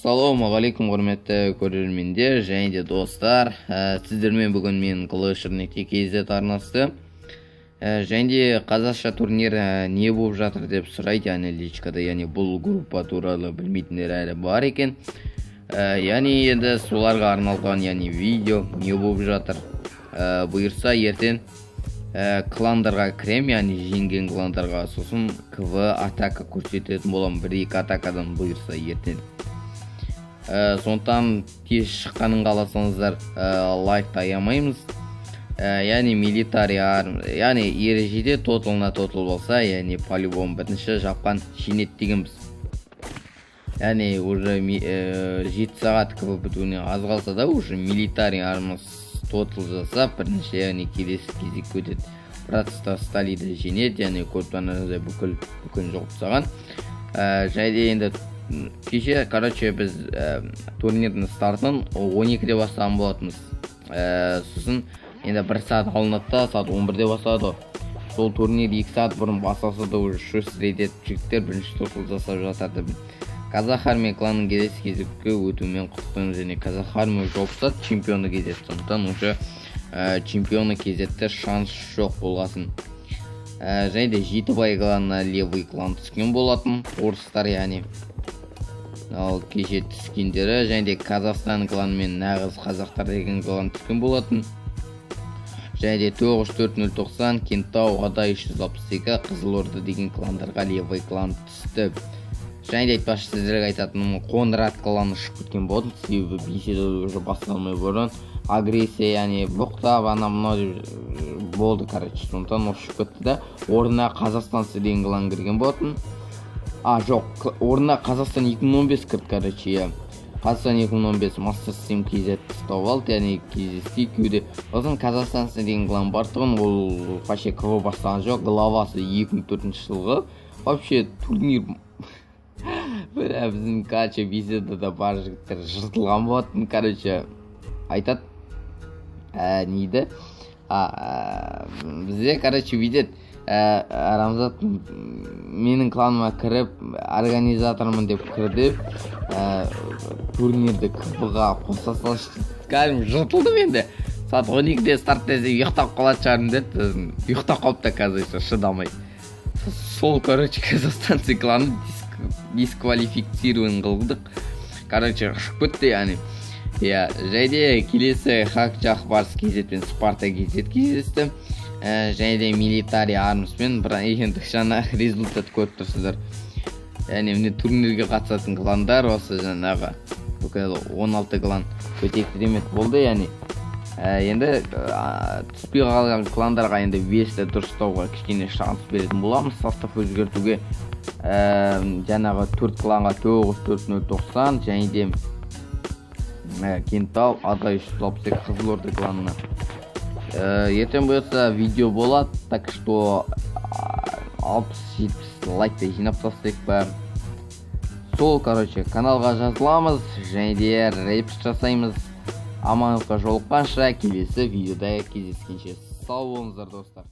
Ассалаумағалейкум, құрметті көрермендер және де достар. Сіздермен бүгін мен, Қылыш.kz арнасы. Және де қазақша турнир не болып жатыр деп сұрайды, яғни личкада, яғни бұл группа туралы білмейтіндер әлі бар екен. Яғни енді соларға арналған, яғни видео не болып жатыр. Бұйырса, ертең кландарға кірем, яғни жеңген кландарға, сосын КВ атака көрсететін боламын, бір екі атакадан, бұйырса, ертең. Сондықтан тез шыққанын қаласаңыздар, лайкты аямаймыз. Яғни милитари, яғни ережеде тотал на тотал болса, яғни по любому бірінші жапқан жеңеді дегенбіз. Яғни уже 7 сағат КВ бітуіне аз қалса да, уже Милитари Армс тотал жасап, бірінші, яғни келесі кезекке өтеді. Братство Сталиді жеңеді, яғни көріп тұрғандарыңыздай, бүкіл жоғып тастаған. Және де енді кеше, короче, біз турнирдің стартын 12-де бастаған болатынбыз. Сосын енді бір сағат алынады да, сағат 11-де басталады ғой. Сол турнир 2 сағат бұрын басталса да, уже шустрый етіп жігіттер бірінші тотал жасап жатады. Казах Армия кланының келесі кезекке өтуімен құттықтаймыз. Және Казах Армия жауып тастады Чемпионы KZ, сондықтан уже Чемпионы KZ-те шанс жоқ болғасын. Және де Жетібай кланына левый клан түскен болатын, орыстар, яғни ал кеше түскендері. Және де Қазақстан кланы мен Нағыз қазақтар деген клан түскен болатын. Және де 94090 Кентау, Адай 362 Қызылорда деген кландарға левый клан түсті. Және де айтпақшы, сіздерге айтатыным, Қоңырат кланы ұшып кеткен болатын, себебі беседа уже басталмай бұрын агрессия, яғни боқтап, анау мынау деп болды, короче, сондықтан ұшып кетті да, орнына Қазақстан деген клан кірген болатын. А, жоқ, орнына Қазақстан 2015 кірді, короче, иә. Қазақстан 2015 Мастер Сим KZ ұстап алды, яғни кездесті екеуі де. Сосын Қазақстан деген клан бар тұғын, ол вообще КВ бастаған жоқ, главасы 2004 жылғы. Вообще турнир, бля, біздің, короче, беседада бар жігіттер жыртылған болатын, короче, айтады, не дейді, бізде, короче, бүйтеді: Рамзат менің кланыма кіріп, организатормын деп кірді, турнирді КВ-ға қоса салшы. Кәдімгі жыртылдым енді. Сағат 12-де старт десе, ұйықтап қалатын шығармын деді, сосын ұйықтап қалыпты, оказывается, шыдамай. Сол, короче, Казахстан кланы дисквалифицирован қылдық, короче, ұшып кетті, яғни, иә. Және де келесі Хак Жақ Барс KZ пен Спарта KZ кездесті. Және де Милитари Армспен, бірақ енді жаңа результат көріп тұрсыздар. Яғни міне, турнирге қатысатын кландар осы жаңағы бүкіл 16 клан өте керемет болды. Яғни енді түспей қалған кландарға енді весті дұрыстауға кішкене шанс беретін боламыз, состав өзгертуге. Жаңағы төрт кланға, 94090 және де Кентау, Адай 362, Қызылорда кланына ертең бұйырса видео болады, так что 60-70 лайкты жинап тастайық па. Сол, короче, каналға жазыламыз және де репост жасаймыз. Амандыққа жолыққанша, келесі видеода кездескенше, сау болыңыздар, достар.